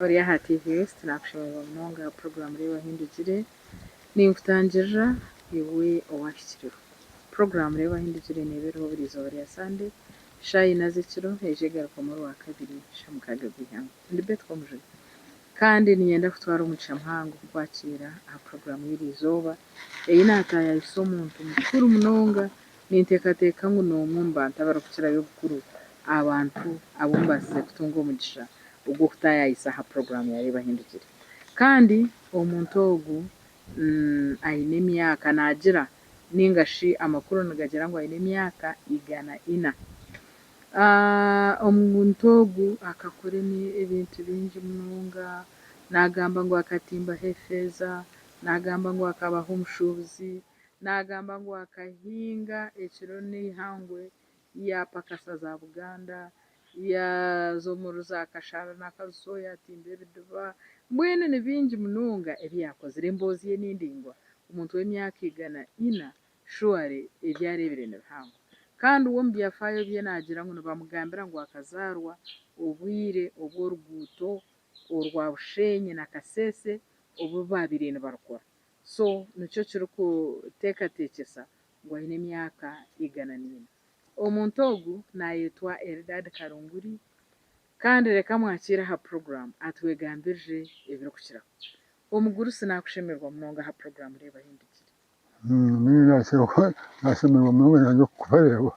Ori aha TV West nakushemererwa munonga aha puroguraamu Reeba Ahindugire. Ninkutangirira iwe owaahikireho. Puroguraamu Reeba Ahindugire neeba eriho buri izooba rya Sande shaaha ina z'ekiro eija egarukamu Orwakabiri shaaha mukaaga gw'eihangwe. Ndi Betty Komujuni kandi niinyenda kutwara omugisha muhango kukwakiira aha puroguraamu y'eri izooba ei naataayaayisa omuntu mukuru munonga Ninteekateeka ngu n'omwe omu bantu abarikukirayo obukuru aha bantu abu mbaasize kutunga omugisha ogw'okutaayaayisa aha puroguraamu ya Reeba Ahindukire. Kandi omuntu ogu aine emyaka, naagira nainga shi amakuru nigagira ngu aine emyaka 104. Omuntu ogu akakora ebintu bingi munonga, naagamba ngu akatimbaho efeeza, naagamba ngu akabaho omushuubuzi, Naagamba ngu akahinga ekiro n'eihangwe yaapakasa za Buganda, yaaza omuri za Kashara na Karuso yaatimba ebidiba, mbwenu ni bingi munonga ebi yaakozire. Emboozi ye ni ndaingwa, omuntu w'emyaka 104 surely ebi areebire ni bihango. Kandi we omu byafaayo bye naagira ngu nibamugambira ngu akazaarwa obwire obu oruguuto orwa Bushenyi na Kasese obu baabaire nibarukora. So nikyo kirikuteekateekyesa ngu aine emyaka 104. Omuntu ogu naayetwa Eldad Karunguri kandi reka mwakiire aha puroguraamu atwegambirire ebirikukiraho. Omugurusi naakushemererwa munonga aha puroguraamu Reeba Ahindukire. Niinye naashemererwa munonga naanye okukubareeba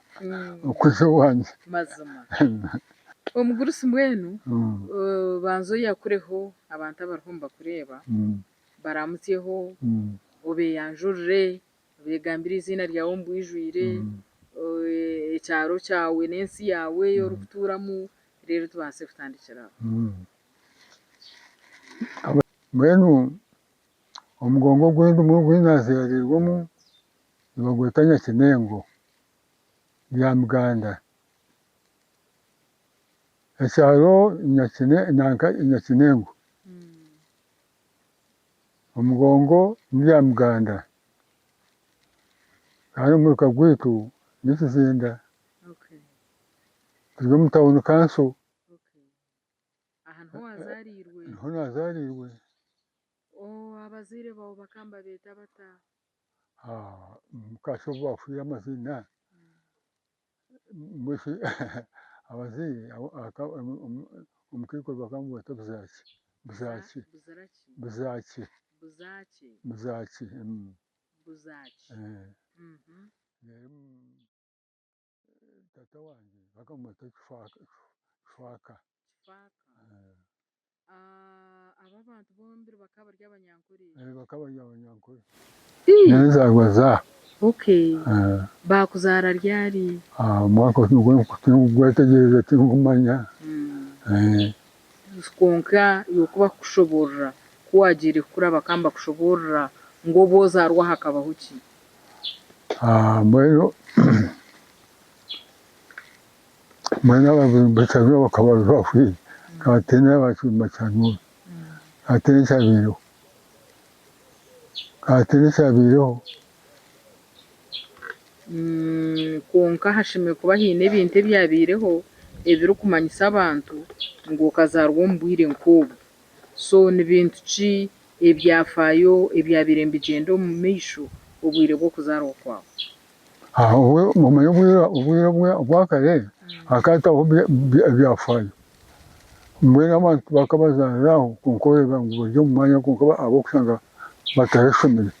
okwija owangye. Mazima. Omugurusi mbwenu banza oyakureho abantu abariho nibakureeba. Baramutsyeho, obeeyanjurire, obeegambire eiziina ryawe omu bwijwire, ekyaro kyawe n'ensi yaawe ei orikutuuramu, reero tubaase kutandikira aho. Mbwenu omugongo ogu ndimu ogu naazaariirwemu nibagweta Nyakinengo rya Muganda. Ekyaro nanka Nyakinengo. Omugongo ni Muganda kandi omuruka gwaitu ni Kizinda turi omu tawuni kanso niho nazaariirwe. Mukaasi obu baafiire amaziina Abazaire omukaikuru bakaba nibamweta Buzaaki, Buzaaki, Buzaaki, Buzaaki. Reero tata wangye bakaba nibamweta Kifaaka. Aba abantu bombiri bakaba bari Abanyankore? Bakaba bari Abanyankore. Nenzarwa za. Okay. Baakuzaara ryari? Omwaka tindikugwetegyereza tindikumanya. Kwonka iwe ku bakukushoboorora ku waagiire kukura bakaba nibakushoboorora ngu obu ozaarwa hakabaho ki? Mbwenu Mbwenu abachanura bakaba bafiire, hataine abachanura, hataine ekyabaireho, hataine ekyabaireho. Kwonka hashemereire kuba haine ebintu ebyabaireho ebirikumanyisa abantu ngu okazaarwa omu bwire nk'obwo. So ni bintu ki ebyafaayo ebyabaire nibigyenda omu maisho obwire bw'okuzaarwa kwawe? Omanye obwire obwa kare hakaba hataho ebyafaayo, mbwenu abantu bakaba bazaarira aho kwonka oreeba ngu bari omu mwanya kwonka ahabw'okushanga batarashomire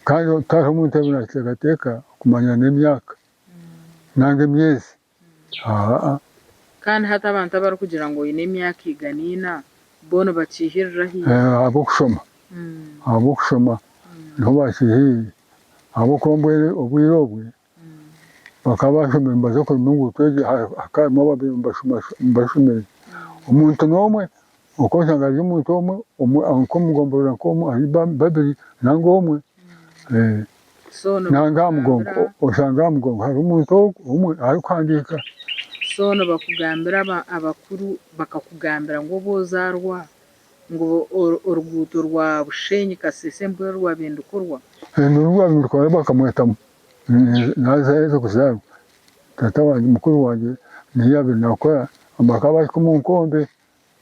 kandi tihariho omuntu owabaire nateekateeka kumanya n'emyaka nanga emyezi. Kandi hati abantu abarikugira ngu oine emyaka 104 bo nibakiihirira hi? Ahabw'okushoma, ahabw'okushoma niho bakiihiire ahabw'okuba mbwenu obwire obwe bakaba bashomire nibaza kurima enguuto egyo hakaba harimu ababaire nibashomire. Omuntu n'omwe okaba oshanga ari omuntu omwe nk'omu gomborora nk'omwe hari babiri nanga omwe. So Nanga aha mugongo, nibakugambira oshanga aha mugongo hariho omuntu omwe arikuhandiika. So nibakugambira aba abakuru bakakugambira ngu obu ozaarwa ngu oruguuto rwa Bushenyi Kasese mbwenu rwabaire nirukorwa? Nirwo rwabaire nirukorwa bakamwetamu naaza aheza kuzaarwa tata wangye mukuru wangye niyo yaabaire naakora bakaba bahika omu nkombe.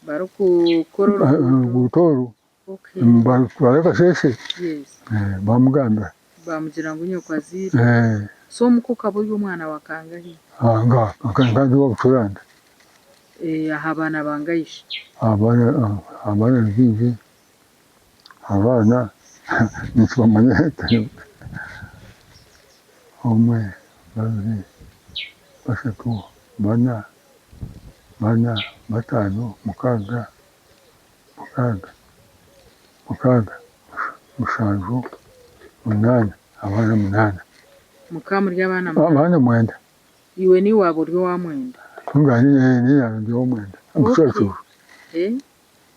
Barikukora oruguuto. Oruguuto oru nibarutwara Kasese bamugambira. Bamugira ngu nyoko azairwe. So omuka okaba ori omwana wa kangahi? Nkaba ndi ow'obucuranda. Aha baana bangahi shi? Abaana ni baingi, abaana nitubamanya omwe, babiri, bashatu, bana, bana, bataano, mukaaga. Mukaaga, mukaaga, mushanju, munaana, abaana munaana. Mukaba muri abaana munaana? Abaana mwenda. Iwe niiwe waaba ori owa mwenda? Niinye naaba ndi ow'omwenda. Omucwacuri.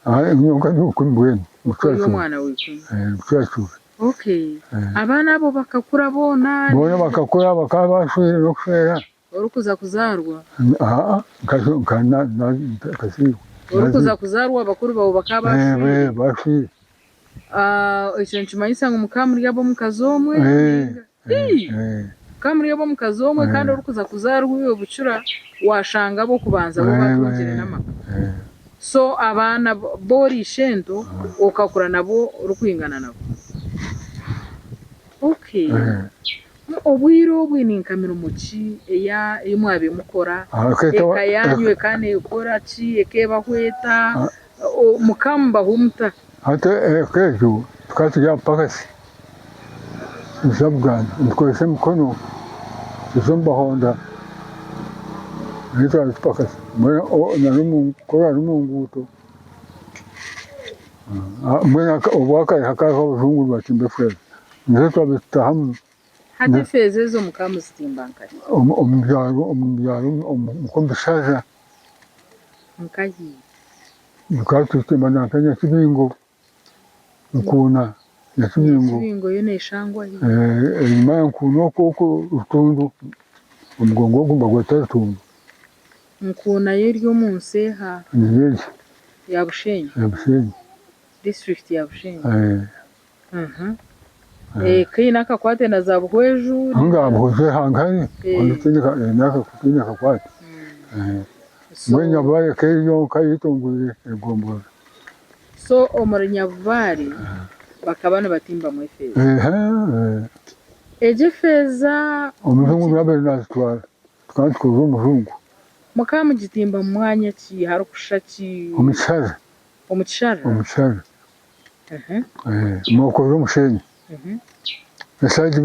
Nyowe ndi ow'ikumi mbwenu. Ori omwana wa ikumi? Omucwacuri. Okay. Abaana abo bakakura boona? Boona bakakura bakaba bashweire n'okushwera. Orikuza kuzaarwa? Aa, nkazairwe. Orikuza kuzaarwa bakuru baawe bakaba bashwire? Bashwire. Ekyo nikimanyisa ngu mukaba muri ab'omukazi omwe? Mukaba muri ab'omukazi omwe kandi orikuza kuzaarwa iwe bukira waashanga ab'okubanza bo batungire n'amaka. So abaana b'ori ishento okakura nabo orikwingana nabo? Okay. Obwire obwe ni nka mirimo ki ei mwabaire mukora? Eka yaanyu ekaba neekora ki? Eka ebahweta? Mukaba mubaho muta? Hati eka egyo tukaba turi aha pakasi za Buganda nitukozesa emikono tuza omu bahonda twaba nitupakasa mbwenu kukora omu nguuto mbwenu obwakare hakaba hariho abajungu nibatimba efeeza nizo twabaire tutahamu. Hati efeeza ezo mukaba muzitimba nkahi? Omu byaro omu byaro nk'omu bishaza. Nkahi? Tukaba tuzitimba na nka Nyakibingo, Nkuuna, Nyakibingo. Nyakibingo yo neshangwa hi? Enyima ya Nkuuna okwo okwo Rutundu, omugongo ogu nibagweta Rutundu. Nkuuna yo eri omu nsi eha? Niyo egi. Ya Bushenyi? Ya Bushenyi. Disiturikiti ya Bushenyi? Ekaine akakwate na za Buhweju? Nga Buhweju ehangari, tihaine akakwate. Mbwenu Nyabubaare eka eri yonka eyetongwire egomborora. So omuri Nyabubaare bakaba nibatimbamu efeeza? Egyo efeeza. Omujungu niwe abaire nazitwara, tukaba nitukorera omujungu. Mukaba mugitimba mu mwanya ki? Harikushusha ki? Omu kishara. Omu kishara? Omu kishara. Nookorera omusheenyi. Eshaaha egi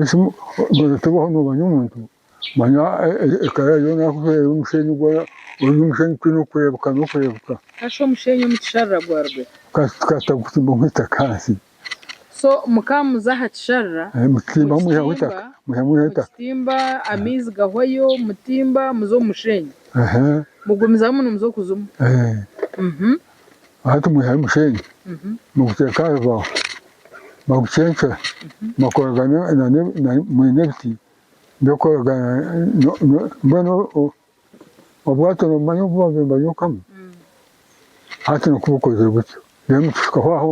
tubaho noomanya omuntu, manya eka yoona erikuheerwa omusheenyi gwona, ori omusheenyi tihaine orikureebeka n'okureebeka. Hashi omusheenyi omu kisharara gwaruga hi? Tukatagutimba omwitaka ahansi. So mukaba muza aha kisharara, Mukitimba mwihamu eitaka, mwihamu eitaka. Mukitimba amaizi gahwayo, mutimba muza omu musheenyi. Mugumizamu nimuza okuzimu. Hati mwihayo omusheenyi muguteeka aha rubaaho, bagucencura bakoragana mwine ebiti by'okukoragana mbwenu obwato noomanya obu baabaire nibanyokamu hati nikwo bukozire butyo reero mutushukaho aho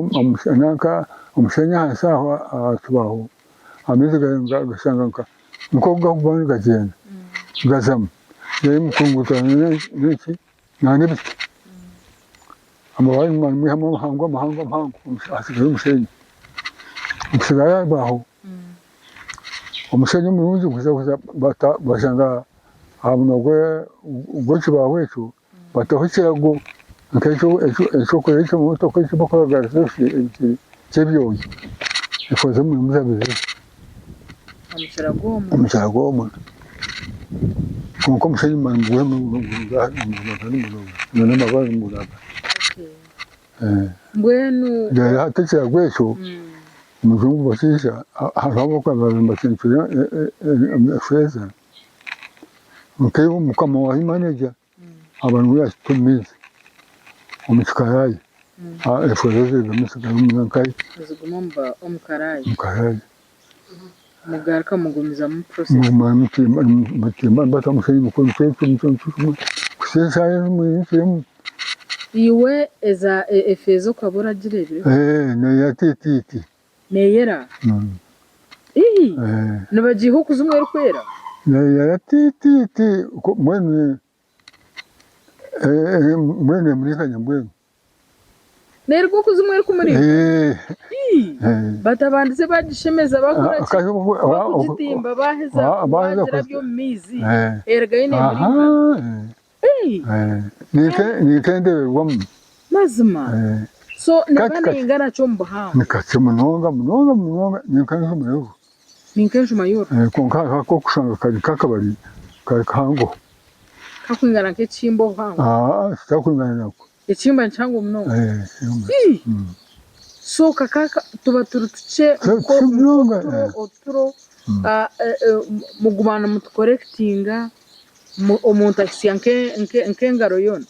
nanka omusheenyi ahansi aho aha kibaaho amaizi gashanga nk'oku garikuba nigagyenda gazamu reero mukunguta n'eki. N'ebiti amabaare nimwihamu amahango amahango amahango hasigara omushenyi, ogusigara aho omushenyi omurungi bashanga aha munwa gw'ekibaho ekyo bataho ekirago nk'ekyokurya eky'emotoka eki barikugarura ky'ebyoya ekoze omu muzabibu omu kirago omwo. Kwonka omushenyi niguruga niguraga. Reero hati ekirago ekyo omujungu bakiija hariho abarikuba nibacencura efeeza nkaiwe mukama waawe maneja aba niwe yaakita omu maizi omu kikaraaya efeeza ziguma ziguma nkahi? Omu karaaya. Mugaruka mugumizamu process. Mutimba nibatamu omushenyi kuhitsya eshaaha emwe y'ekiro. Iwe eza efeeza okaba oragireebire? Neeyera tiitiiti. Neeyera? Ii, nibagiiha okuzimu erikwera? Neeyera tiitiiti mbwenu mbwenu emurikanya mbwenu. Neeruga okuzimu erikumurinkana? Batabandize baagishemeza baakora ki? Bakugitimba baaheza baagirabya omu maizi erugayo neemurinkana. Ni nk'endeeberwamu. Mazima. So neeba neingana ki omu buhango? Ni kakye munonga munonga munonga ni nk'enjuma y'oruho. Ni nk'enjuma y'oruho. Kwonka hariho ak'okushanga kari nk'akabari kari kahangoho. Kakwingana nk'ekihimba obuhango? Tikakwingana nako. Ekihimba ni kihango munonga. So kakaba tuba turi tukye nk'oturo, muguma nimutukorekitinga, omuntu ahitsya nk'engaro yoona.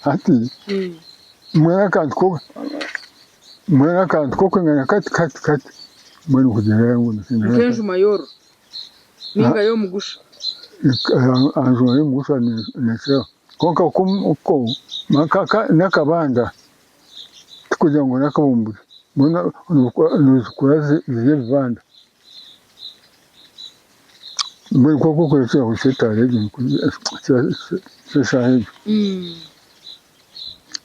Hati mbwenu akantu k'okwingana kati kati kati mbwenu kugira ngu Nk'enjuma y'oruro. Ninga y'omugusha. Enjuma y'omugusha nekiraho kwonka ko n'akabanda tikugira ngu n'akabumburi mbwenu nizikura ziri ebibanda mbwenu kwonka okurekyera aho kyetaara egyo ky'eshaaha egyo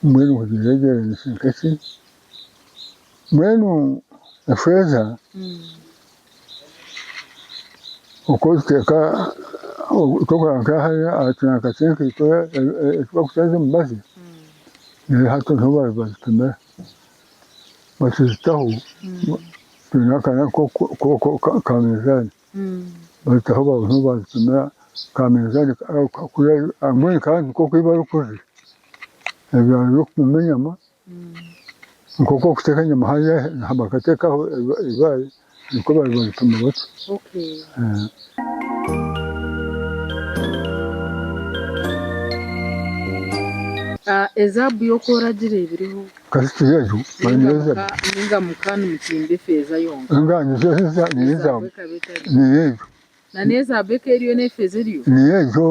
mbwenu kugiregyeranisa nk'eki mbwenu efeeza. Oku orikuteeka orikureeba nka hariya aha kinanka ky'enkaito eki barikuteeza emibazi, hati niho bazipimira bakizitaho twine aka minzaani bazitaho niho bazipimira ka minzaani mbwenu kandi nikwo barikuzi ebyaro by'okupima enyama. Nk'oku orikuteeka enyama hariya bakateekaho eibaare nikwo baripima batyo. Ezaabu yo ku oragireebireho Kasita egyo ninga muka nimutimba efeeza yonka? Niyo ezaabu niyo egyo. Na n'ezaabu eka eriyo n'efeeza eriyo? Niyo egyo.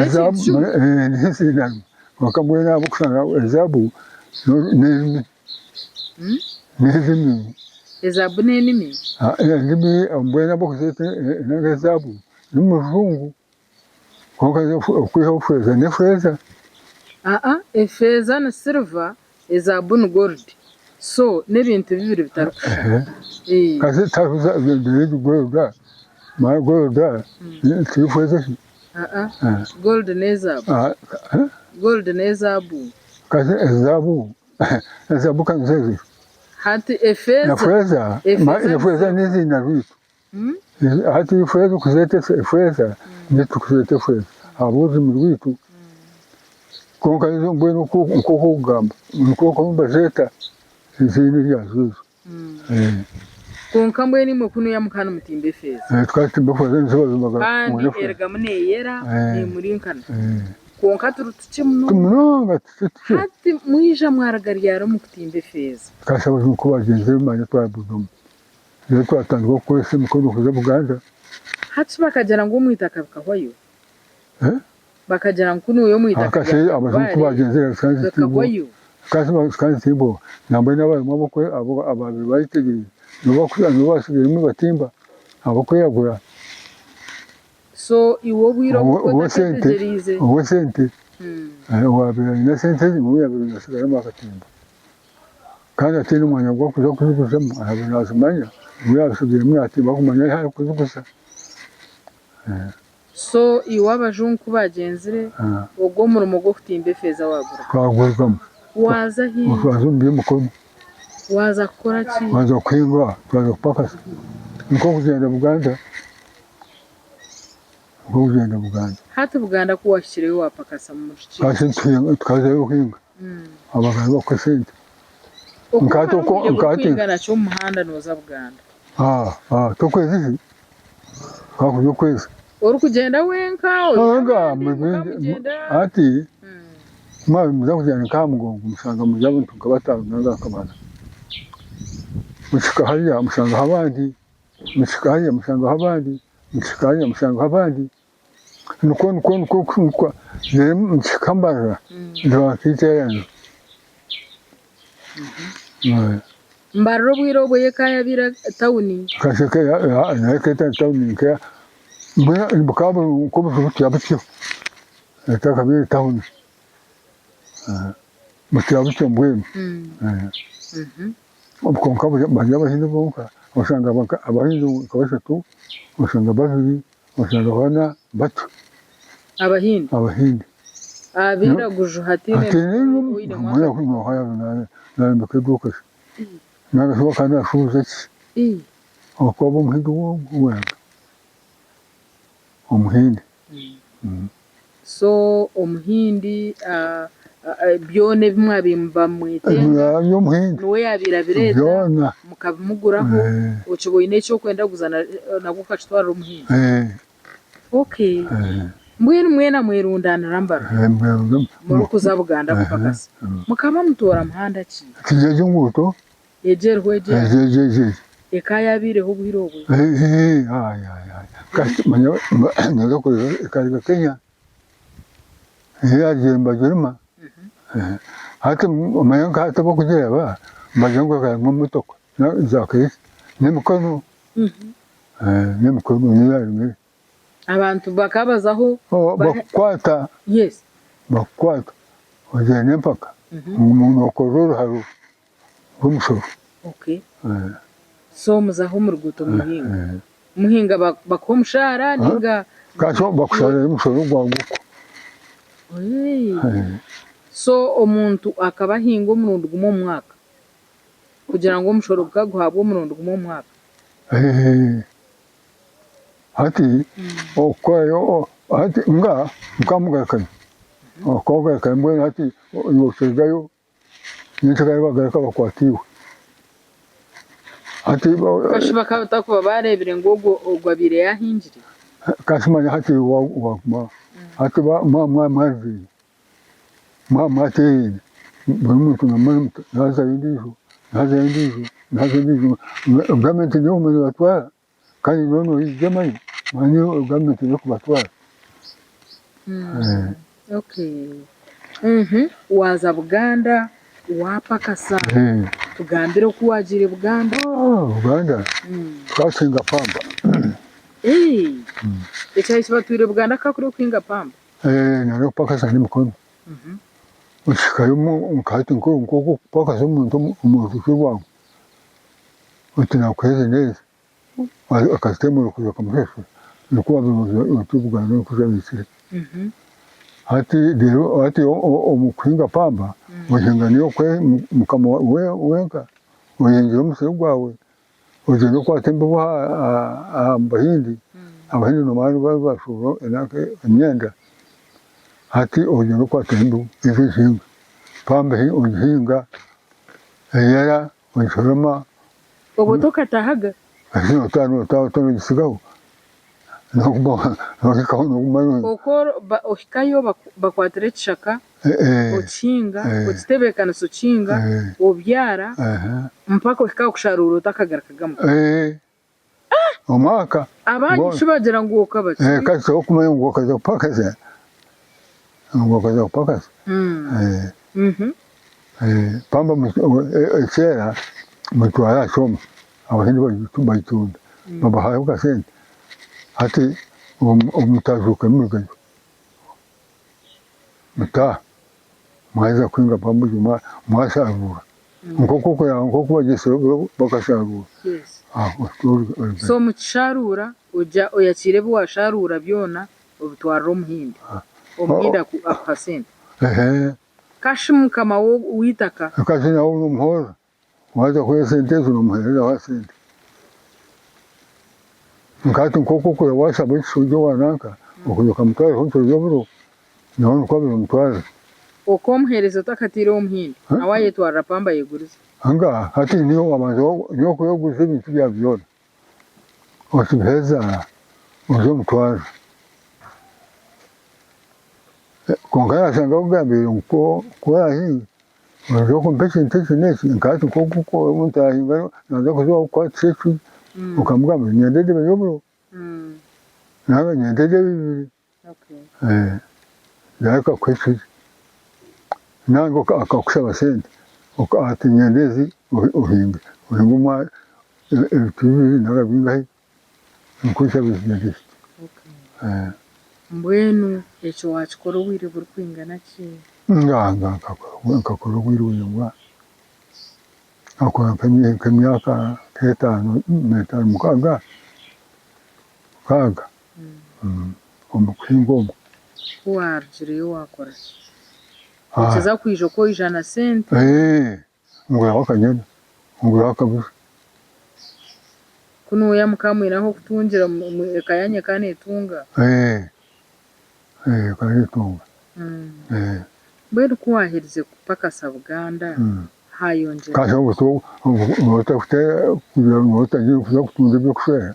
Ezaabu niyo kwonka mbwenu ahabw'okushanga ezaabu n'enimi. N'enimi. Ezaabu n'enimi? Enimi mbwenu ahabw'okuzeeta ezaabu n'omujungu kwonka okwihaho feeza n'efeeza. Aa efeeza ni siliva Ezaabu ni gold so nebintu bibiri bitarikushushana. Aa gold nezaabu gold nezaabu. Hati efeeza Kwonka ijo mbwenu nk'oku orikugamba nikwo nibazeeta eiziina eryazo ezo. Kwonka mbwenu imwe kunuya mukaba nimutimba efeeza. Tukaba tutimba efeeza nizo bazimaga Kandi erugamu neeyera neemurinkana. Kwonka turi tukye munonga. Munonga tukye tukye. Hati mwija mwaruga ryari omu kutimba efeeza? Tukashaba ku bagyenzire manya twabugamu. Reero twatandika kukoresa emikono kuza Buganda. Hati shi bakagira ngu omu itaka bikahwayo? Bakagira ngu kunu omu itaka rya Kabale bikahwayo. Nambwenu abarimu ababaire bayetegyereize nibo batsigairemu nibatimba ahabw'okweyagura. So iwe obwire obu otaketegyereize. Ow'esente owaabaire aine esente niwe yaabaire natsigaramu akatimba. Kandi ataine mwanya gw'okuza kuziguzamu yaabaire naazimanya niwe yaatsigairemu naatimba kumanya ahu arikuziguza. So iwe abajungu ku baagyenzire, ogwo omurimo gw'okutimba efeeza waagurugamu? Twagurugamu. Waaza hi? Twaza omu by'emikono. Waaza kukora ki? Twaza kuhinga, twaza kupakasa. Nikwo kugyenda Buganda, nikwo kugyenda Buganda. Hati Buganda ku waahikireyo waapakasa muri ki? Tukazayo kuhinga, abaganda bakuha esente. Okumara obwire burikwingana ki omu muhanda nooza Buganda? T'okwezi ki? Twakuza okwezi. Orikugyenda wenka oine abandi mukaba mugyenda? Hati mwaba nimuza kugyenda nk'aha mugongo mushanga muri abantu nka bataano ninga nka bana. Muhika hariya mushangaho abandi, muhika hariya mushangaho abandi, muhika hariya mushangaho abandi. Nikwo nikwo nikwo nikwo reero muhika Mbarara nituba nka. Mbarara obwire obwo yo eka yabaire tawuni. Nayo eka etari tawuni mbwenu bukaba buri nk'obuju butyo butyo etakabaire tawuni. Bukira butyo mbwenu. Kwonka bari abahindi bonka, oshanga abahindi nka bashatu, oshanga babiri, oshanga bana batyo. Abahindi? Abahindi. Abairaguju hataine oinemu akati? Nayombeka eduuka ki? Nari shi akaba naashuubuza ki? Ahabw'okuba omuhindi wenka. Omuhindi. So omuhindi byona ebi mwabaire nibamwetenga niwe yaabaire abireeta mukabimuguraho okiba oine eki orikwenda kuguza nabwo okakitwarira omuhindi. Okay. Mbwenu mwena mwerundaanira mbari murikuza Buganda kupakasa. Mukaba mutoora muhanda ki? Egi enguuto. Egi eriho egi aha. Egi egi egi. Eka yabaireho obwire obwe. Kasi manya nooza kureeba ekaruga Kenya yagiire nibagirima hati omanye nka hati abarikugireeba nibagira ngu harimu emotoka zakora ki n'emikono n'emikono niyo yarimire. Abantu bakabazaho. Bakukwata bakukwata ogyenda empaka ngu nokorera oruharo. rw'omushoro. Okay. So muzaho omu ruguuto muhinga. Muhinga bakuha omushaara ninga? Kasi bakusharira omushoro gwawe gukwo. So omuntu akaba ahinga omurundi gumwe omu mwaka kugira ngu omushoro gukaba guhabwa omurundi gumwe omu mwaka? Hati okukorayo hati nga nkamugarukayo okamugarukayo mbwenu hati notegayo Nyenkyakare bagaruka bakwata iwe. Hati Kashi bakaba batakuba baareebire ngu ogwo ogwo abaire yaahingire? Kashi manya hati waguma hati mwarugiire mwateeraine buri muntu naazayo endiijo naazayo endiijo naazayo endiijo gavumenti niyo ekuguma neebatwara kandi nyowe nogyemayo manya gavumenti niyo ekubatwara. Okay. Waaza Buganda waapakasa, tugambire oku waagiire Buganda. Buganda tukasinga pamba. Ekyayi kibatwire Buganda ka kuri okuhinga pamba? Nari okupakasa n'emikono. Okihikayo nka hati nk'oku okupakasa omuntu omu rutookye rwawe oti nakuha ezi n'ezi. Akazitemura kuza akamushashura nikwo wabiire orikujabikire. Hati reero hati omu kuhinga pamba ohinga niiwe mukama wenka, ohingira omusiri gwawe, ogyenda okwata embibo aha bahindi, abahindi noomanya nibo barikubashuubura emyenda, hati ogyenda okwata embibo ezo ozihinga, pamba ogihinga eyera ogisoroma. Obwo tokatahaga? Haza nogitsigaho nohikaho noguma. Ohikayo bakwatira ekishaka okihinga, okitebeekanisa okihinga, obyara mpaka ohika aha kusharuura otakagarukaga muka. Omwaka. Abandi shi bagira ngu okaba ki? Kasi okumanya ngu okaza kupakasa, ngu okaza kupakasa. Pamba ekyera mutwara aha kyoma abahindi bagitunda babahayo akasente hati mutajuuka murugayo mutaaha mwaheza kuhinga pamba egyo mwasharuura nk'oku bagyesire bakasharuura. So mukisharuura ogya oyakiira ebi washaruura byona obitwarira omuhindi, omuhindi akuha sente. Kashi mukama w'eitaka. Kashi nawe nomuhoora, waaza kuha esente ezo nomuheereza aha sente. Nka hati nk'oku orikureeba waashaba ekishugi owa nanka okuza okamutwariraho enkiro y'oburo, nawe nikwo abaire omutwarira. Okomuheereza otakataireho omuhindi, nawe ayetwarira pamba ayeguriza. Nga hati niiwe waabanza niiwe orikuyeguza ebintu byawe byona. Okibiheza oze omutwarire. Kwonka yaashanga akugambiire ngu ku oraahinge oije okumpa ekintu eki n'eki, nka hati nk'oku omuntu araahinga naaza kuza kukwatisa eki, okamugambira oti niinyenda edebe y'oburo nari niinyenda edebe ibiri, reero akakuha ekiri nainga akakushaba sente ati niinyenda ezi ohinge, ohinge ebiti bibiri nari bingahi nkushaba ezi. Mbwenu ekyo waakikora obwire burikwingana ki? Ngaaha nkakora obwire buraingwa, nkakora nk'emyaka nk'etaano n'etaano mukaaga, mukaaga omu kuhinga omwo. Ku waarugireyo waakora ki? Okiza kwija okoija na sente? Nguraho akanyana, nguraho akabuzi. Ku nooya mukaba mwine ah'okutungira eka yanyu ekaba neetunga? Ekaba neetunga. Mbwenu ku waaherize kupakasa Buganda, haayongyera. Kasha nooba otagiire kuza kutunda eby'okushwera.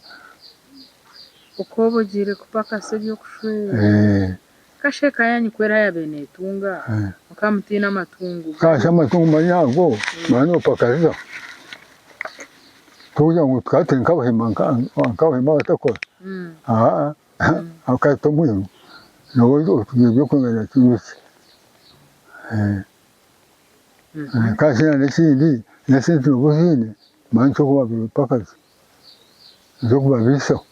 Okooba ogiire kupakasa eby'okushwera. Kasha eka yanyu ku eraabe yaabaire neetunga, mukaba mutaine amatungo. Kasha amatungo manya ago manya noopakariza. Tokugira ngu tukaba turi nk'abahima nk'abahima abatakora aa akaba ti omwiru nooba otugira eby'okwingana ki. Kasha n'ekindi n'esente nooba oziine manya nikyo orikubapakariza. Ez'okubabiisaho.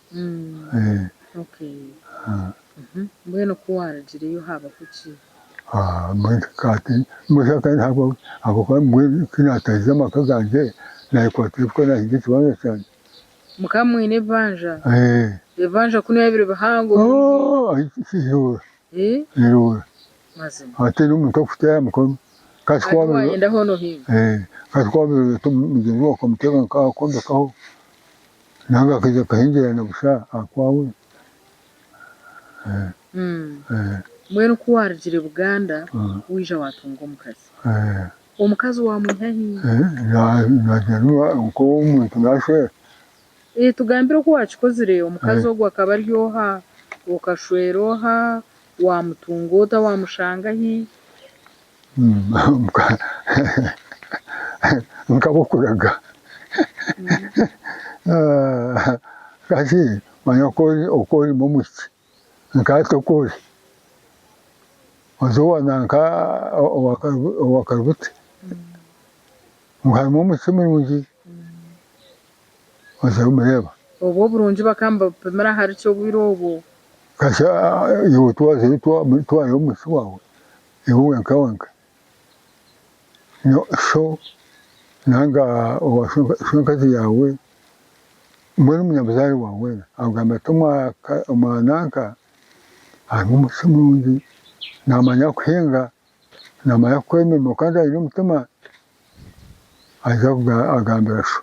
Okay. Mbwenu ku waarugireyo haabaho ki? Mbwenu ahabw'okuba mbwenu ku naataahize amaka gangye, naayekwatira kuba naahinga ekibanja kyangye. Mukaba mwine ebibanja? Ebibanja ku nibiba biri bihango. Kiruura. Kiruura. Mazima. Hati n'omuntu orikuteera aha mukono. Hati waayenda hoona ohinga. Kasi ku waabaire oreeta mugyenzi waawe okamuteeka nk'aha kwombekaho, nanga akaija akahingirana busha aha kwawe. Mbwenu ku waarugire Buganda waija waatunga omukazi. Omukazi waamwiha hi? Naagira nk'omuntu naashwera. Tugambire oku waakikozire. Omukazi ogwo akaba ari oha? Okashwera oha? Waamutunga ota? Waamushanga hi? Nkabukuraga Kasi manya oku orimu omwishiki nkahati oku ori oze owa nanka owa Karubuti ngu harimu omwishiki murungi oze omureeba. Obwo oburungi bakaba nibabupimira ahari ki obwire obwo? Kasi iwe twazayo twareeba omwishiki waawe. Iwe wenka wenka, sho nanga owa shwenkazi yaawe mbwenu omunyabuzaare waawe weena akugambira ati omwa nanka harimu omwishiki murungi naamanya kuhinga, naamanya kukora emirimo kandi aine omutima, aija agambira sho,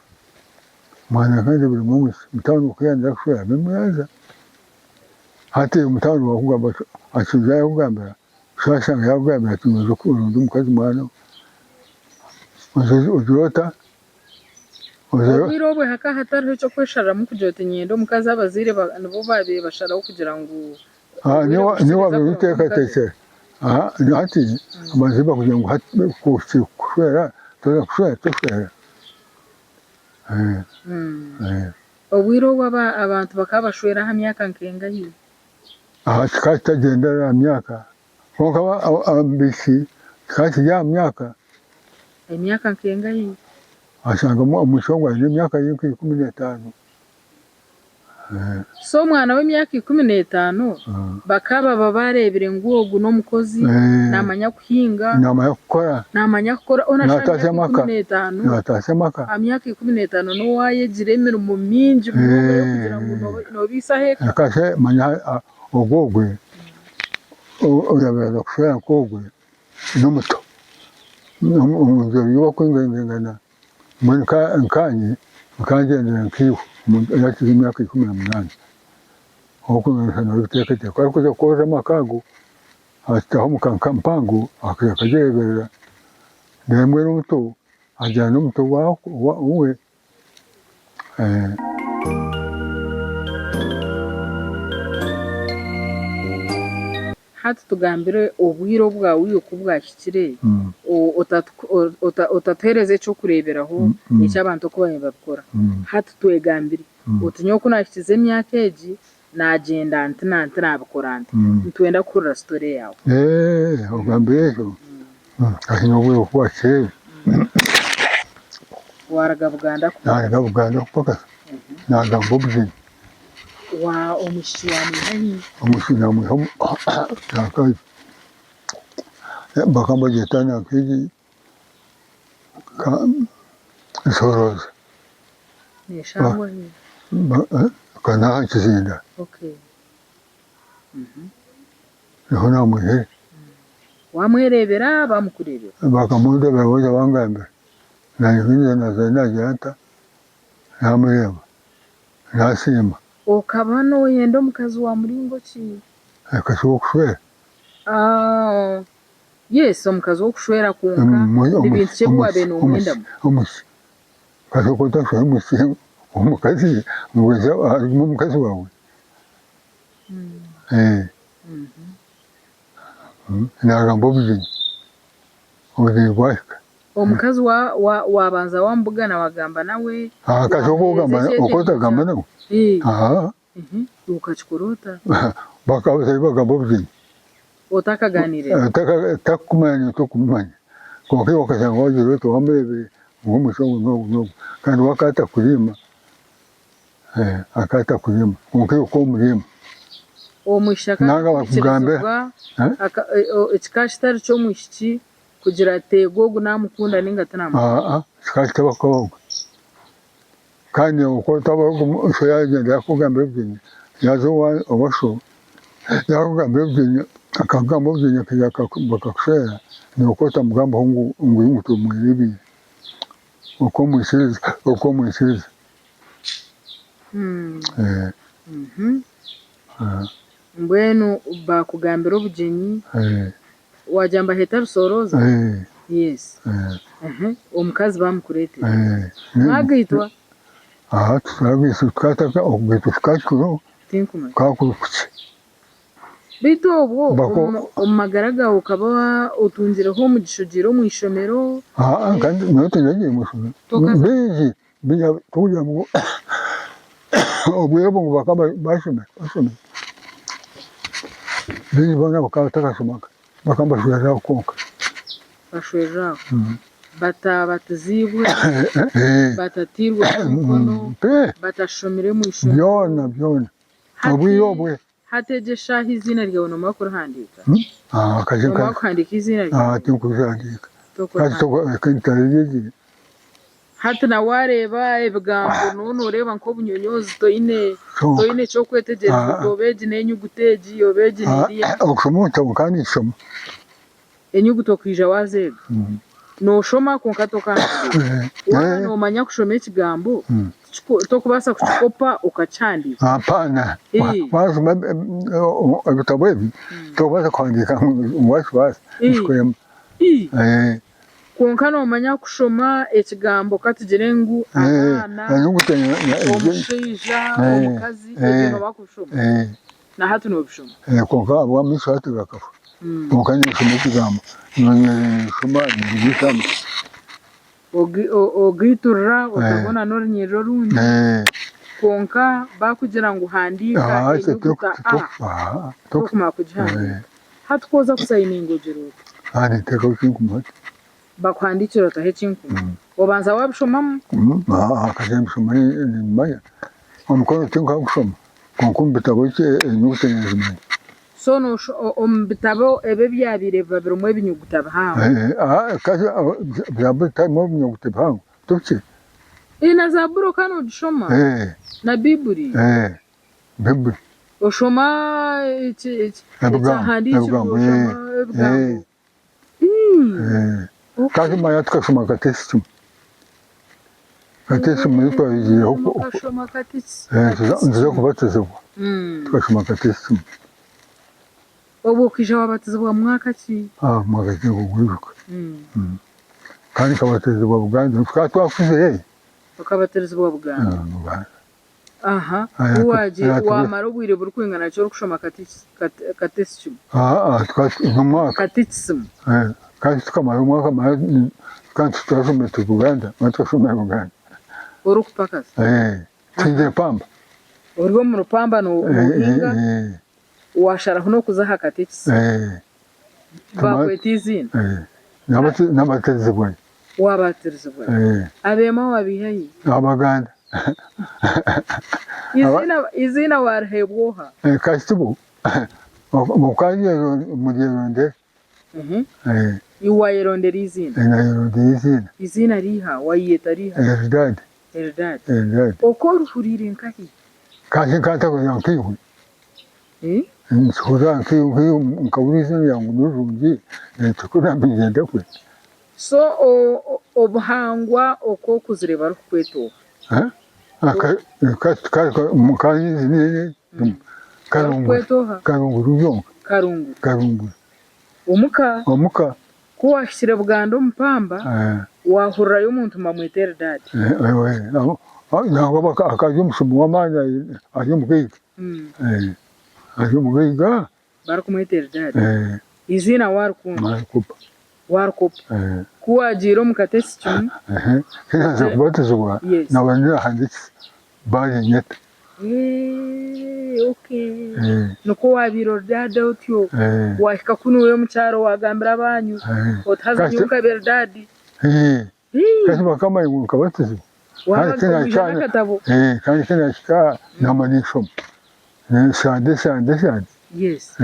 omwa nanka ndebiremu omwishiki mutabani ku yaayenda kushwera abe yaaza. Hati mutabani waawe akugamba ati aija yakugambira. Shashanga yakugambira ati noija kuronda omukazi mwana we, ogire ota? Obwire obwe hakaba hatariho eky'okweshariramu kugira oti niinyenda omukazi abazaire nibo baabaire basharaho kugira ngu obwire Niiwe buhikire za waabaire kuronda omukazi. orikuteekateekyera. Hati abazaire bakugira ngu hati kuhikire kushwera, toza kushwera toshwera. Obwire obwo abantu bakaba bashwera aha myaka nk'engahi? Aha kikaba kitagyendera aha myaka kwonka abaishiki kikaba kiri aha myaka. Emyaka nkengahi? Washanga omwishiki ogwo aine emyaka ye nka 15. So omwana w'emyaka 15 bakaba baba bareebire ngu ogu n'omukozi, naamanya kuhinga, Naamanya kukora. Naamanya kukora hoona shi aha Naataasya myaka amaka. 15, Naataasya amaka. aha myaka 15 n'obu waayegire emirimo mingi munonga y'okugira ngu noobiisaho eka. Eka shi manya ogwo ogwe oraabaire kushwera nk'ogwe n'omuto. Omu bakwingaingana mbwenu nkaanye nkangyendera nkaiwe omuntu orakiza emyaka 18 okwingaingana n'orikuteekateeka ku arikuza kukora amaka ago Akitaho omuka nka mpango akagyereberera reero mbwenu omuto agyenda n'omuto we. Hati tugambire obwire obwawe oku bwahikire otatuheereza eky'okureeberaho eky'abantu oku baabaire nibabikora. Hati twegambire oti nyowe ku naahikize emyaka egi Naagyenda nti na nti naabikora nti. Nitwenda kuhurira story yaawe. Eeh ogambire ekyo hati nobwire obukwakire. Waruga Buganda kupakasa? Naruga Buganda kupakasa nagamba obugyenyi. Wa omwishiki wamwiha hi? Omwishiki namwiha omu bakaba nibagyeta nanka egi Nshoroza. Neshangwa hi? N'aha Kizinda. Okay. Niho namwihire. Wamwereebera bamukureebera? Bakamundebera baija bangambira. Nanye ku naizire nagira nta, namureeba, nasiima. Okaba noyenda omukazi wa muringo ki? Omukazi w'okushwera? Yes, omukazi w'okushwera kwonka ni bintu ki ebi wabaire nomwendamu? Omukazi oku otashwera omukazi ngu agume omukazi waawe? Nagamba obugyenyi, obugyenyi bwahika. Omukazi wabanza wamubugana wagamba nawe? Akati Wamuheereza ekyetengo oku otagamba kyawe? nawe? Aa. Okakikora ota? Bakaba batari bagamba obugyenyi. Otakaganiire nawe? Takukumanya naiwe tokumumanya. Kwonka iwe okashanga wagira ota wamureebire ngu omushaija ogu n'ogu n'ogu kandi we akaba atakuriima, akaba atakuriima kwonka iwe okaba omuriima. Omwishiki Nanga bakugambira. akakwikirizibwa, kikaba kitari ky'omwishiki kugira ati eego ogu naamukunda nainga tinaamukunda. Aa kikaba kitabakubaho. Kandi oku otaba sho yaagyenda yaakugambira obugyenyi, yaaza owa sho yaakugambira obugyenyi, akakugamba obugyenyi akaija bakakushwera, naiwe ku otamugambaho ngu ngu tomwereebiire, okamwikiriza okamwikiriza. Mbwenu baakugambira obugyenyi, Wagira ngu baheeta rusoorooza? Yes. Omukazi bamukureetera. Mwagaitwa? Aha tutagaitswe tukataka okugaitwa tukakikuraho Tinkumanya. kukaba kuri kukye. Beitu obwo omu magara gaawe okaba otungireho omugisha ogiire omu ishomero? Aa kandi nyowe tindagiire omu ishomero. Baingi tikugira ngu obwire obwo ngu bakaba bashomire bashomire. Baingi boona bakaba batakashomaga. Bakaba nibashwerera aho kwonka. Bashwerera aho. Batabatiziibwe, batatairweho emikono, batashomire omu ishomero. Byona byona. Obwire obwe. Hati egyo eshaaha eiziina ryawe noomara kurihandiika? Noomara kuhandiika eiziina ryawe? Tinkurihandiika. Hati Hati na waareeba ebigambo nooba nooreeba nk'obunyonyoozi toine toine ky'okwetegyereza oti oba egi n'enyuguta egi oba egi n'eriya. Okushoma obutabo nkaba ninkishoma. Enyuguta okaija waazeega? Nooshoma kwonka tokahandiika. Waaba noomanya kushoma ekigambo, tokubaasa kukikopa okakihandiika. Hapana. Waashoma ebitabo ebi, tokubaasa kuhandiika ngu wakibaasa, nikikurema. Kwonka noomanya kushoma ekigambo ka tugire ngu abaana, omushaija, omukazi, ebyo nooba kubishoma? Na hati noobishoma? Kwonka ahabw'amaisho hati gakafa. Kwonka ninshoma ekigambo, ninshoma ningishoma. Ogaiturura otabona n'orunyiriri orundi, kwonka baakugira ngu handiika enyuguta A, tokumara kugihandiika. Hati ku oza kusayininga ogira ota? Ninteekaho ekinkumu hati. Bakuhandiikira otaho ekinkumu? Obanza waabishomamu? Kare mbishoma nimbimanya. Omukono tinkagushoma kwonka omu bitabo enyuguta ninzimanya. So omu bitabo ebi ebyabaire biba birimu ebinyuguta bihango? Kare Zaaburi tiharimu ebinyuguta bihango tokye? Na Zaaburi okaba noogishoma? Na Baiburi? Baiburi. Oshoma ekyahandiikirwe oshoma ebigambo? Kandi manya tukashoma katekisimu. Katekisimu ei twayigireho nituza kubatizibwa tukashoma katekisimu. Obwo okaija wabatizibwa mu mwaka ki? Mwaka tinkuguijuka. Kandi nkabatizibwa Buganda tukaba twakuzire. Okabatirizibwa Buganda? Aha, ku waagiire waamara obwire burikwingana ki orikushoma katekikimu? Katekisimu. Kandi tukamara omwaka kandi tukashomera turi Buganda, tukashomera Buganda. Orikupakasa? Tuhingire pamba. Ori omu rupamba noohinga, waasharaho n'okuza aha katekisimu. Baakweta eiziina? Naabatirizibwayo. Waabatirizibwayo. Abeema waabiiha hi? Abaganda. Eiziina waariheebwa oha? Kasita muryerondera. Iwe waayerondera eiziina? Naayerondera eiziina. Eiziina riiha? Waayeyeta riiha? Elidadi. Elidadi. Elidadi. Oku orihuriire nkahi? Kandi nkantakurira nkaiwe. Nikihurira nkahurira eiziina ryange ngu nirirungi, tikurigira ngu niinyenda kwe. So obuhangwa oku okuzire barikukweta oha? Barikukweta oha? Karunguru byonka. Karunguru. Karunguru. Omuka? Omuka. Ku waahikire Buganda omu pamba, waahurirayo omuntu nibamweta Elidadi. Nangwa akaba ari omushomi w'amaani ari omugaiga. Ari omugaiga. Barikumweta Elidadi. Eiziina waarikunda? Waarikopa. Ku waagiire omu katesikimu. Ku naaza kubatizibwa, naaba naahandiikisa baayinyeta. Eeh okay. Nikwo waabaire ori daada otyo. Waahika kunu omu kyaro waagambira abaanyu oti haza nyowe nkaba eri daadi. Kandi bakamanya ngu nkabatizibwa. Waija n'akatabo. Kandi ku naahika aha naaba ninshoma. Shande shande shande. Yes.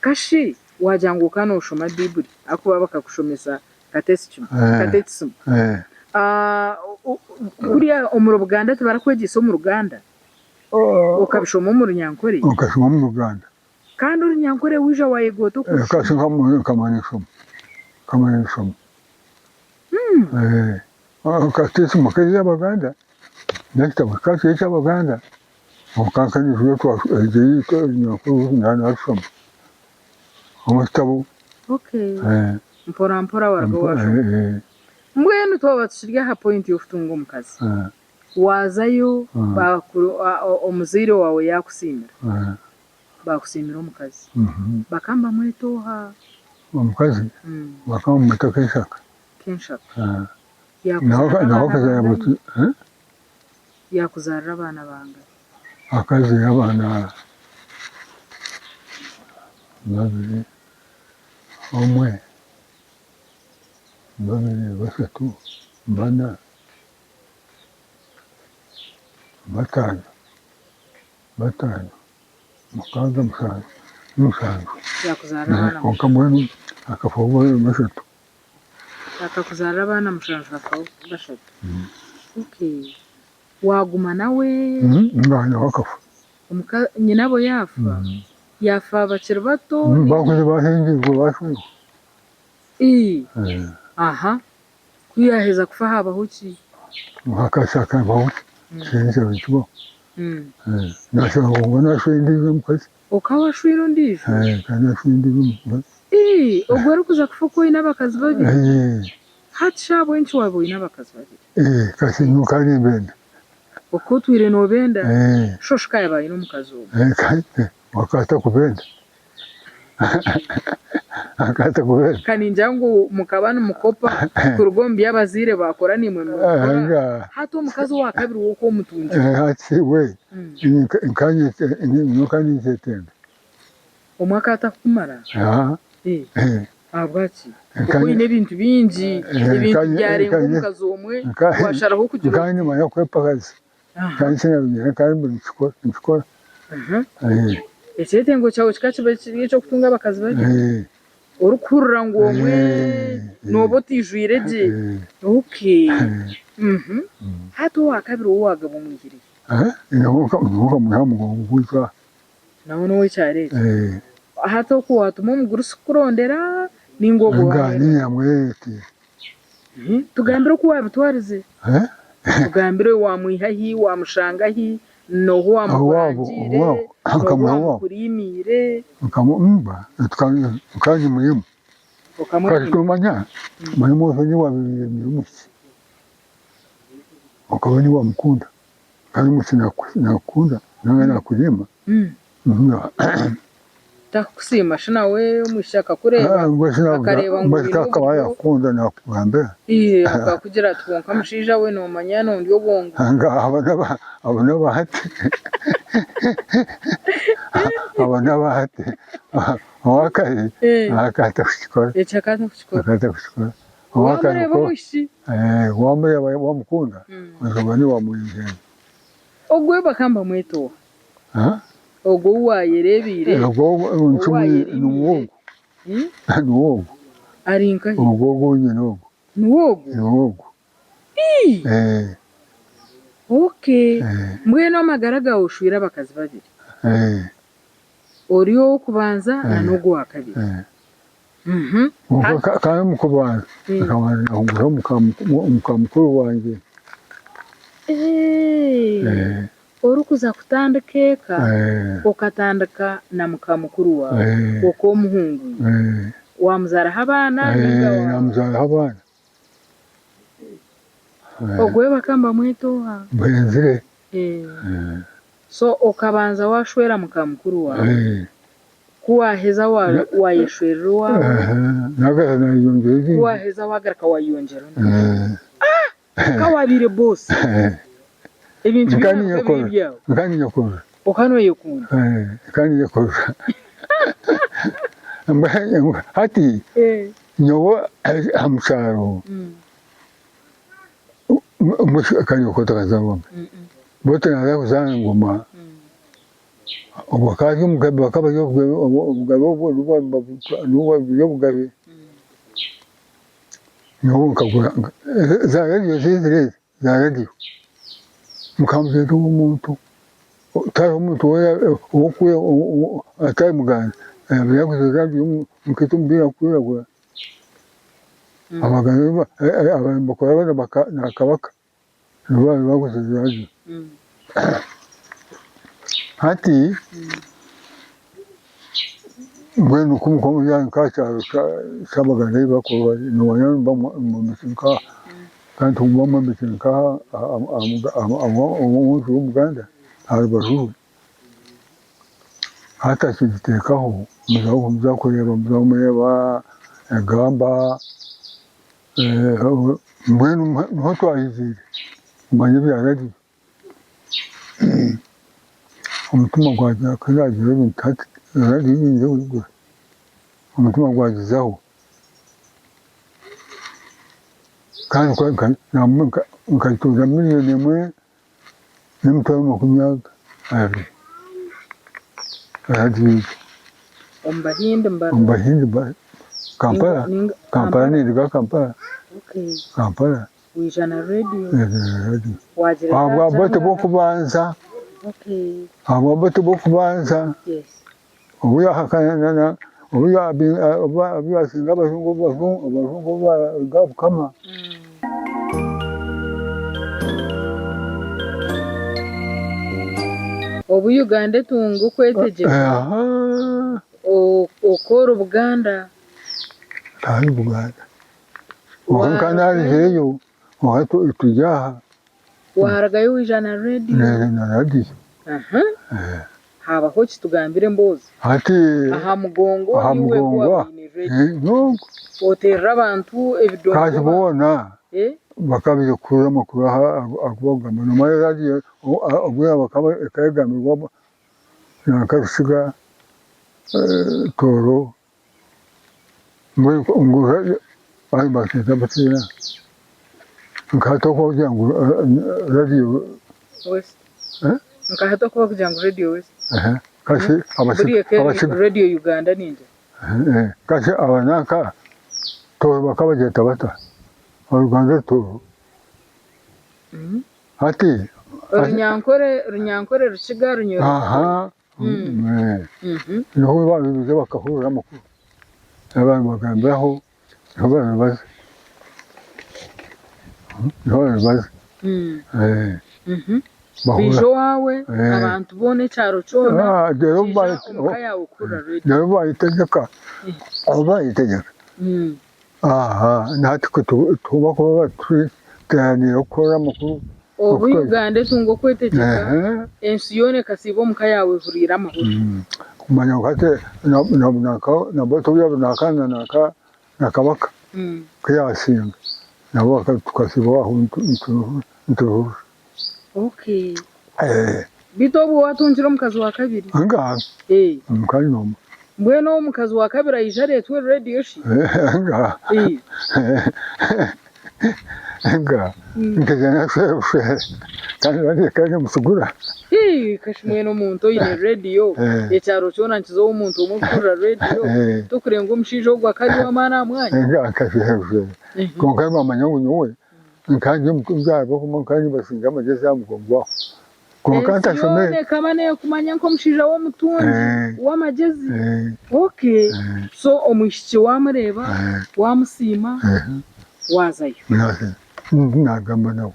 Kashi waagira ngu okaba nooshoma Baiburi ahakuba bakakushomesa katekisimu. Kuriya omuri Buganda tibarakwegyesa omu Ruganda? Okabishoma omu Runyankore? Nkashoma omu Ruganda. Kandi Orunyankore waija wayega ota okurushoma? Nkamanya kushoma. Nkamanya kushoma. Katekisimu keri ey'Abaganda, n'ekitabo kikaba kiri eky'Abaganda. Kwonka nka Orunyankore naba narushoma omu kitabo. Okay. Mpora mpora waruga washoma. Mbwenu twaba tukiri aha point y'okutunga omukazi, waazayo omuzaire waawe yaakusiimira, baakusiimira omukazi, bakaba nibamweta oha? Omukazi bakaba nibamweta Kenshaka. Kenshaka. Nawe akazaara bati. Yaakuzaarira abaana bangahi? Akazaire abaana babiri, omwe, babiri, bashatu, bana, bataano, bataano, mukaaga, mushanju, mushanju. Yaakuzaarira abaana Kwonka mbwenu akafaho bashatu. Akakuzaarira abaana mushanju hafaho bashatu. Okay. Waaguma nawe? Ngaaha nawe akafa. Nyinabo yaafa? Yaafa bakiri bato? Bakuze baahingirwe baashwerwa. Ii, Aha. Ku yaaheza kufa haabaho ki? Hakabaho ki? Tihaine ekyabaire kibaho. Naashanga ngu naashwera ondiijo omukazi. Okaba washwire ondiijo? Nkaba naashwire ondiijo omukazi. Ii, Ogwo orikuza kufa okaba oine abakazi babiri? Hati shi ahabw'enki waaba oine abakazi babiri? Kasi nyowe nkaba nimbenda. Okaba otwire noobenda? Shi oshika yaaba aine omukazi omwe? Akaba atakubenda. Akaba atakubenda. Ka ningira ngu mukaba nimukopa kuruga omu bi abazaire baakora naimwe mubikora. Hati omukazi owa kabiri we okaba omutungire? Hati we nyowe nkaba ninkyetenga. Omwe akaba atakukumara? Ahabwaki? Okaba oine ebintu bingi, ebintu byarenga omukazi omwe, washaraho kugira Nkaba nimanya kwepakaza, kandi ekinabimanya nkaba ninkikora. Ekyetengo kyawe kikaba kiba kiri eky'okutunga abakazi babiri? Orikuhurira ngu omwe nooba otaijwire gye? Okay. Hati owa kabiri ou waagaba omwihire hi? Nawe nkamuha aha mugongo gwaitu aha. Nawe n'ow'ekyaro ekyo? Hati okwo waatuma omugurusi kukurondera nainga ogwo Nga niinyamwete. Tugambire oku waabitwarize. Tugambire waamwiha hi, waamushanga hi, n'ohu waamukurangiire, n'ohu waamukuriimiire. Nkaba nyimwihemu. Okamwihemu? Tomanya, omanya omwojo niiwe waabaire omwishiki, okaba niiwe wamukunda. Kandi omukazi nakukunda nanga nakuriima. Takukusiima shi nawe omwishiki akakureeba akareeba ngu oine akaba oburyo. Yakukunda nakugambira. Akakugira ati kwonka mushaija we nomanya nondya obwongo. Abo nabahati abo nabahati owakare akaba atakukikora. Ekyo akaba atakukikora. Akaba atakukikora. Wamureeba omwishiki. Wamureeba wamukunda oba niiwe wamwihemu. Ogwo bakaba nibamweta oha? Ogwo ou waayereebeire? Ogwo niwe ogwo. Niwe ogwo. Ari nkahi? Ogwo ogwo wenyine ogwo. Niwe ogwo? Niwe ogwo. Ii! Okay. Mbwenu amagara gaawe oshweire abakazi babiri. Ori ow'okubanza na n'ogwa kabiri. Kandi omu kubanza nkabanza nahungura omuka mukuru wangye. Orikuza kutandika eka, okatandika na muka mukuru waawe, okaba omuhungwire. Waamuzaaraho abaana nainga wa. Naamuzaaraho abaana. Ogwo we bakaba nibamweta oha? Bwenzire. So okabanza waashwera muka mukuru waawe. Ku waaheza waayeshwerera owaawe. Naagaruka naayeyongyera ezindi. Ku waaheza waagaruka waayeyongyera ondiijo. Ka waabaire boss! Ebintu byona bikaba biri ebyawe. Nkaba ninyekorera. Okaba nooyekunda. Nkaba ninyekorera. Hati nyowe aha kyaro bote naaza kuzaana engoma, obwo akaba ari omugabe bakaba bari obugabe obwo nibwo buri obugabe, nyowe nkagura za radiyo zizire ezi za radiyo, nkamugira nti ogu omuntu tihariho omuntu atari muganda yaguza radiyo nkaita omupiira gurikwiragura. Abagabe na kabaka nibo baabaire baguziire radiyo. Hati mbwenu ku nkuba nk'aha kyaro ky'Abaganda ahu barikuba bari noomanya nibamwombekire nk'aha kandi bamwombekire nk'aha omu nju y'Omuganda aha rubaju rwe. Hati akigiteekaho muza kureeba muza kumureeba egamba mbwenu niho twahigiire kumanya ebya radiyo. Omutima gwagira ku naagira nti hati radiyo niinyija kugigura, omutima gwagizaho kandi nkagitunga miriyoni emwe n'emitwaro makumi abiri radiyo egyo. Omu Bahindi Omu Bahindi Kampala, Kampala ninduga Kampala, Kampala. Waija na radiyo. Radiyo. Ahabwa bote bw'okubanza, ahabwa bote bw'okubanza, obu yahakana obu yasinga abajungu abajungu obu baruga aha bukama. Obu Uganda etunga okwetegyeka, okoora Buganda. Ahari Buganda. Kwonka naarugireyo turi aha. Waarugayo waija na rediyo? Na radiyo. Haabaho ki tugambire emboozi? Hati Aha mugongo aha iwe ku mugongo waaba aha oine rediyo. Nonku. Oteerera abantu ebidongo Kandi boona bakaba baija kuhurira amakuru agu barikugamba. Noomanya radiyo obwire ekaba egambirwa nanka Rusiga, Tooro. Mbwenu ngu bakeeta batiina nkahati oku barikugira ngu radio West. Nkahati oku barikugira ngu radio West. Kasi Buriya eka radio Uganda ningira. Kasi aba nanka Tooro bakabagyeta bata? Oruganda Tooro. Hati. Orunyankore Runyankore Rukiga Runyoro. Aha. Niho baabaire bakahurira amakuru, abantu bagambiraho niho baabaire baza, niho baabaire baza. Baija owaawe abantu boona ekyaro kyona kiija omuka yaawe kuhurira reediyo. Reero baayetegyeka, baayetegyeka na hati ku bakuba batuteeraniire kuhurira amakuru. Obu Uganda etunga okwetegyeka, ensi yoona ekasiiba omuka yaawe ehuriire amahuri. Kumanya ngu hati nanka na Kabaka ku yaasinga nabo tukasiiba aho nituhurira. Okay. Beitu obwo waatungire omukazi wa kabiri? Ngaaha. Omukazi n'omwe. Mbwenu omukazi wa kabiri aija areetwe rediyo shi? Ngaaha. Nga nkaija nashwera obushwere kandi bariya kandi nimusigura. Hii kashi mwene omuntu oine radio ekyaro kyona nikiza ow'omuntu omwe kuhurira radio tokurenga omushaija ogwo akaba ari ow'amaani aha mwanya. Nga nkashwera obushwere kwonka bamanya ngu nyowe nkaba ndi omutungi ahabw'okuba nkaba nimbasinga amagezi aha mugongo aho. Kwonka Ensi ntashomire. yoona ekaba neekumanya nk'omushaija w'omutungi, w'amagyezi. Okay. So omwishiki waamureeba, waamusiima, waazayo. Naagamba nawe.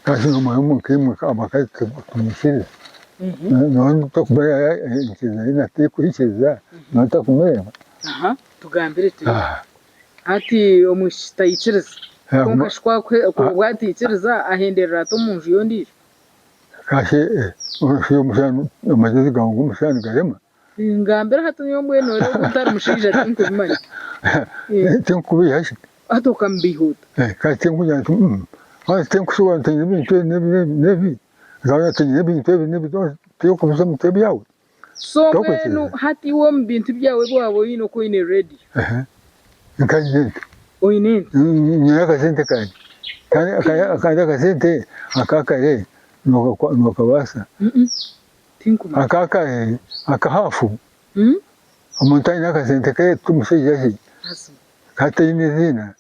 Kasi nomanya nkaimwe abakazi tumwikiriza. Nooba otakumanya enyikiriza ye natakwikiriza, nooba otakumureeba. Aha, tugambire tureebe. Hati omwishiki taikiriza. Kwonka shi ku ataikiriza ahenderera ata omu nju y'ondiijo? Kasi omushana amagezi gawe g'omushana nigarema? Ngambira hati nyowe mbwenu nooreeba ogu ntari mushaija tinkubimanya. Tinkukubeiha shi? Hati okamubeiha ota? Kasi tinkugira nti haza tinkushobora nti nyine ebintu ebi n'ebi n'ebi n'ebi, nkagira nti nyine ebintu ebi n'ebi tikubiza omu mitwe byawe? So mbwenu hati iwe omu bintu byawe ebi waaba oine oku oine radio? Nka nyine ente. Oine ente? Nyine akasente kangye kandi akasente aka kare nokabaasa? Tinkumanya. Aka kare aka haafu omuntu aine akasente ke ti mushaija shi kataine eiziina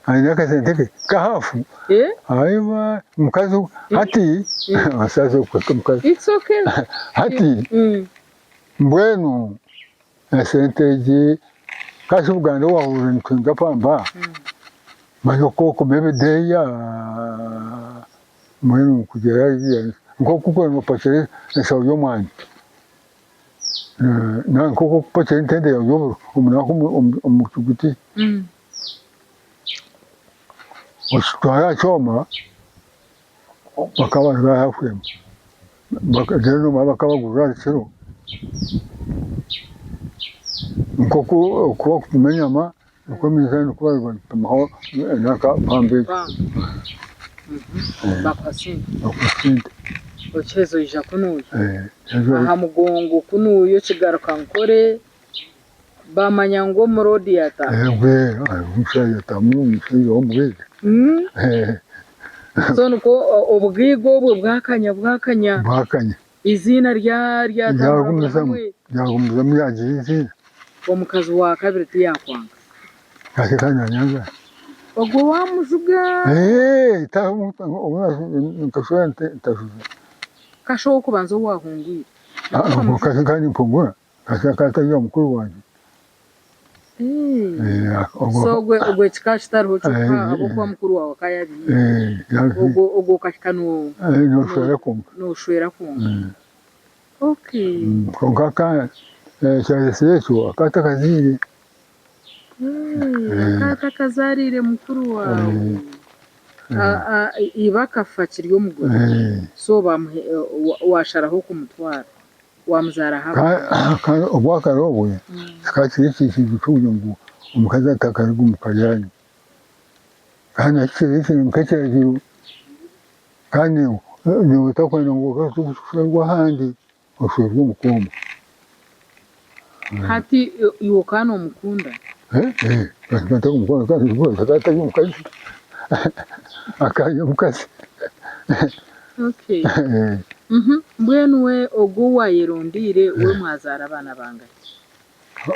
aine akasente ke ka haafu haiba omukazi hati hati mbwenu esente egi kasi Buganda owahurira nituhinga pamba manya oku okuma ebideeya mbwenu kugira nkoku orikuba nopakira enshaho y'omwani. Nk'oku orikupakira entende yaawe y'oburo omu omu kiguti okitwara aha kyoma bakaba bari hafi emwe reero nomara bakabagurira aha kiro nk'oku orikupima enyama nikwo eminzaani nikwo barikugipimaho nanka pamba egyo. Bakuha sente. Bakuha sente. Okiheza oija kunuuya. Aha mugongo kunuuya okigaruka Nkore bamanya ngu omuroodi yataaha. Omushaija yataaha omushaija w'omugaiga. So nikwo obugaiga obwo bwakanya bwakanya. Bwakanya. Eiziina ryatambura buri hamwe. Ryagumizamu ryagira eiziina. Omukazi wa kabiri tiyakwanga. Yasheka nanyanga. Ogwo wamujuga. Nkashwera ntajuga. Kasha ow'okubanza ou wahungwire. Kasha nkaba nimpungura kasha akaba atari mukuru wangye. So ogwo ogwo kikaba kitariho kyonka ahabw'okuba mukuru waawe akaba yaabihiire. Ogwo ogwo okahika Noshwera kwonka. Noshwera kwonka. Okay. Kwonka ekyaretsire ekyo akaba atakazaire. Akaba atakazaariire mukuru waawe. Iba akafa akiri omugore. So waasharaho kumutwara. Wamuzaaraho abaana. Kandi obwakare obwe kikaba kiri ekintu ky'okugira ngu omukazi atakaruga omu ka yaanyu. Kandi nakyo kiri ekintu nk'ekiragiro kandi naiwe otakwenda ngu oshwerwe ahandi, oshwerwe omuka omwo. Hati iwe okaba nomukunda? Nkaba ntakumukunda akaba atari omukazi, akaba ari omukazi. Okay. Mbwenu we ogwo ou waayerondeire we mwazaara abaana bangahi?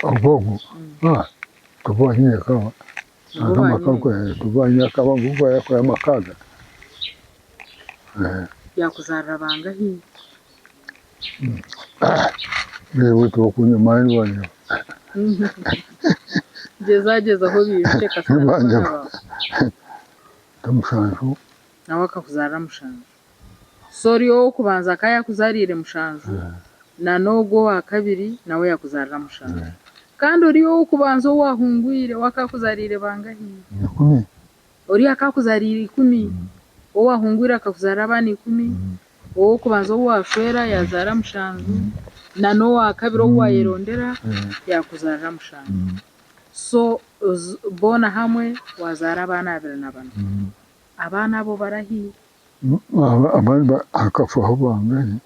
Ogwo ogwo tuba nyine akaba tuba nyine akaba ngu yakora amakaaga. Yaakuzaarira bangahi? Reeba tokunywa amaani. Gyezagyezaho obiijukye kasita n'abaana baawe. Mushanju. Nawe akakuzaarira mushanju. So ori ow'okubanza akaba yakuzaariire mushanju, na n'ogwo owa kabiri nawe yakuzaarira mushanju. Kandi ori ow'okubanza ou waahungwire we akakuzaariire bangahi? Ikumi. Ori akakuzaariire ikumi. Ou waahungwire akakuzaarira abaana ikumi, ow'okubanza ou waashwera yaazaara mushanju, na n'owa kabiri ou waayerondera yaakuzaarira mushanju. So boona hamwe waazaara abaana abiri na bana. Abaana abo barahi? Abandi hakafaho bangahi?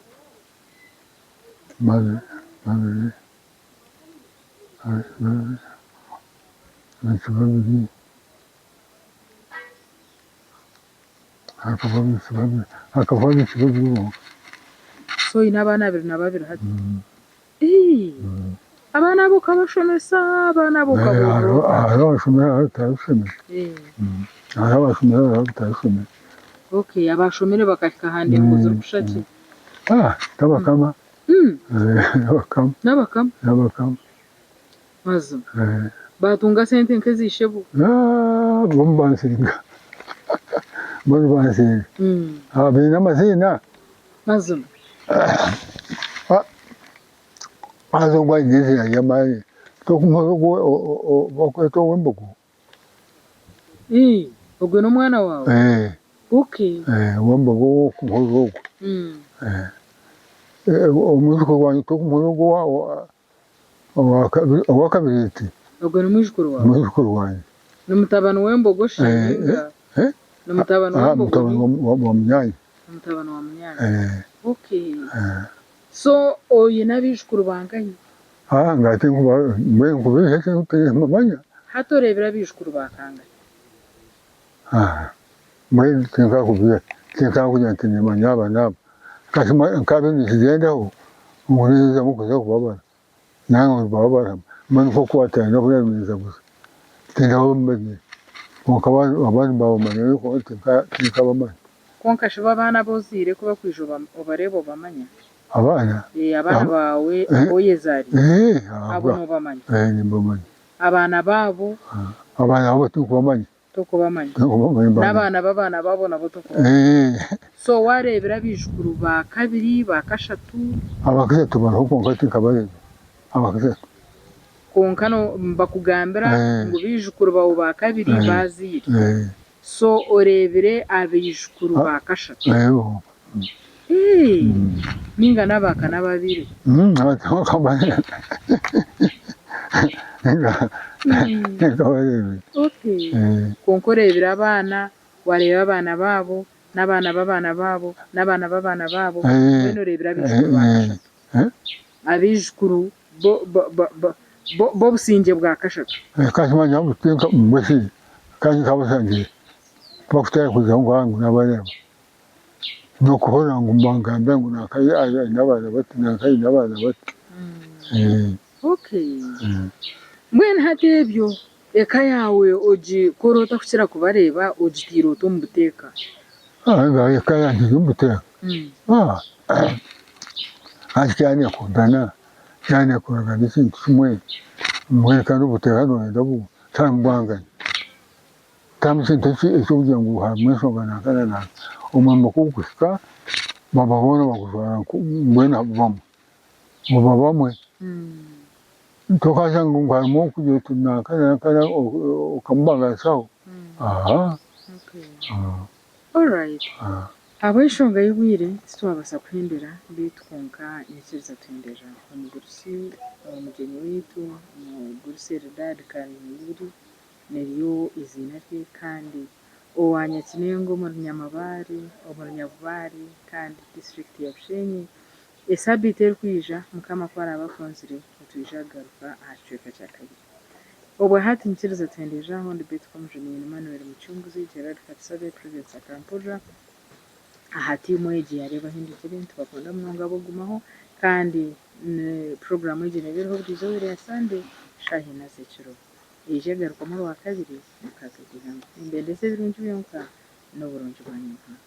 Babiri, babiri, babiri, babiri. Hakafa abaishiki babiri, hakafa abaishiki babiri bonka. So oine abaana 22 hati? Ii, Abaana abo okabashomesa, abaana abo okaboorora ota? Hariho abashomire hariho abatarashomire. Hariho abashomire hariho abatarashomire. Okay, abashomire bakahika aha ndengo zirikushusha ki? Ah, n'abakama. N'abakama. N'abakama? N'abakama. Mazima. Baatunga sente nk'eza ishebo? Ah, bo nibansinga. Bo nibansinga. Baine amaziina. Mazima. Haza ogwo aine eiziina ry'amaani, tokumanya ogwo bakweta ow'embogo. Ii, Ogwe n'omwana waawe? Ee. Okay. Ee, ow'embogo ow'okumuhurira ogwo. Ee. Omwijukuru wangye tokumuhurira ogwo owakabiri ati. Ogwe ni mwijukuru waawe? Mwijukuru wangye. Ni mutabani w'embogo shi ninga? Ni mutabani w'embogo? Mutabani wa munyaanya. Ni mutabani wa munyaanya. Okay. So oine abaijukuru bangahi? Ah, nga tinkuba mbwenu nkubiihe tinkubamanya. Hati oreebire abaijukuru ba kangahi? Ah, mbwenu tinkakubiiha, tinkakugira nti nimanya aba n'aba. Kasi nkabe nikigyendaho ngu ninzamu kuza kubabara, nangwa ngu babara mbwenu nk'okukwatana n'okureebereza busha, tindabamanyire. Kwonka abandi nibabamanya kwonka tinkabamanya. Kwonka shi bo abaana abu ozaire ku bakwija obareeba obamanya? Abaana? Ee, abaana baawe abu oyezaariire, abo noobamanya? Ee, nimbamanya. Abaana baabo? Abaana baabo tinkubamanya. Tokubamanya. N'abaana b'abaana baabo nabo tokubamanya. So waareebire abaijukuru ba kabiri, ba kashatu? Aba kashatu bariho kwonka tinkabareeba. Aba kashatu. Kwonka nibakugambira ngu baijukuru baawe ba kabiri baazaire. So oreebire abaijukuru ba kashatu? Eeh! Ninga n'aba kana ababire? Okay. Kwonka oreebire abaana, waareeba abaana baabo, n'abaana b'abaana baabo, n'abaana b'abaana baabo, mbwenu oreebire abaijukuru ba kashatu. Abaijukuru b'obusingye bwa kashatu. N'okuhurira ngu mbangambira ngu nanka aine abaana bati, nanka aine abaana bati. Okay. Mbwenu hati ebyo eka yaawe ogikora ota kukira kubareeba ogitaire ota omu buteeka? Eka yangye eri omu buteeka? Hati kyanekundana, kyanekoragana ekintu kimwe, mbwenu kandi obuteeka noyenda tiharimu bwangani. Tiharimu kintu eky'okugira ngu harimu enshonga nanka na nanka. Omurimo ku gukuhika baba boona bakutwara mbwenu bamwe, muba bamwe. Tokashanga ngu harimu orikugira oti nanka na nanka okamubanganisaho, aaha. Alright. Ahabw'enshonga y'obwire titwabaasa kuhendera beitu kwonka nyikiriza tuhenderera omugurusi, omugyenyi waitu omugurusi Eridadi Karinguri. Niryo eiziina rye, kandi owa Nyakinengo omuri Nyamabaare, omuri Nyabubaare kandi disiturikiti ya Bushenyi. Esabiiti erikwija Mukama ku araabe akunzire nitwija kugaruka aha kicweka kya kabiri. Obwa hati nyikiriza tuhenderere aho ndi Beti Komujuni Emmanuel Mucunguzi, Gerard Katusabe, Prudence Akampurira aha tiimu egi ya Reeba Ahindukire. Nitubakunda munonga ab'okugumaho kandi puroguraamu egi neeba eriho buri izooba erya Sande shaaha ina z'ekiro. Eija egarukwamu orwakabiri mukazi ogw'ihango. Nimbendeza ebirungi byonka n'oburungi bwa Nyamuhanga.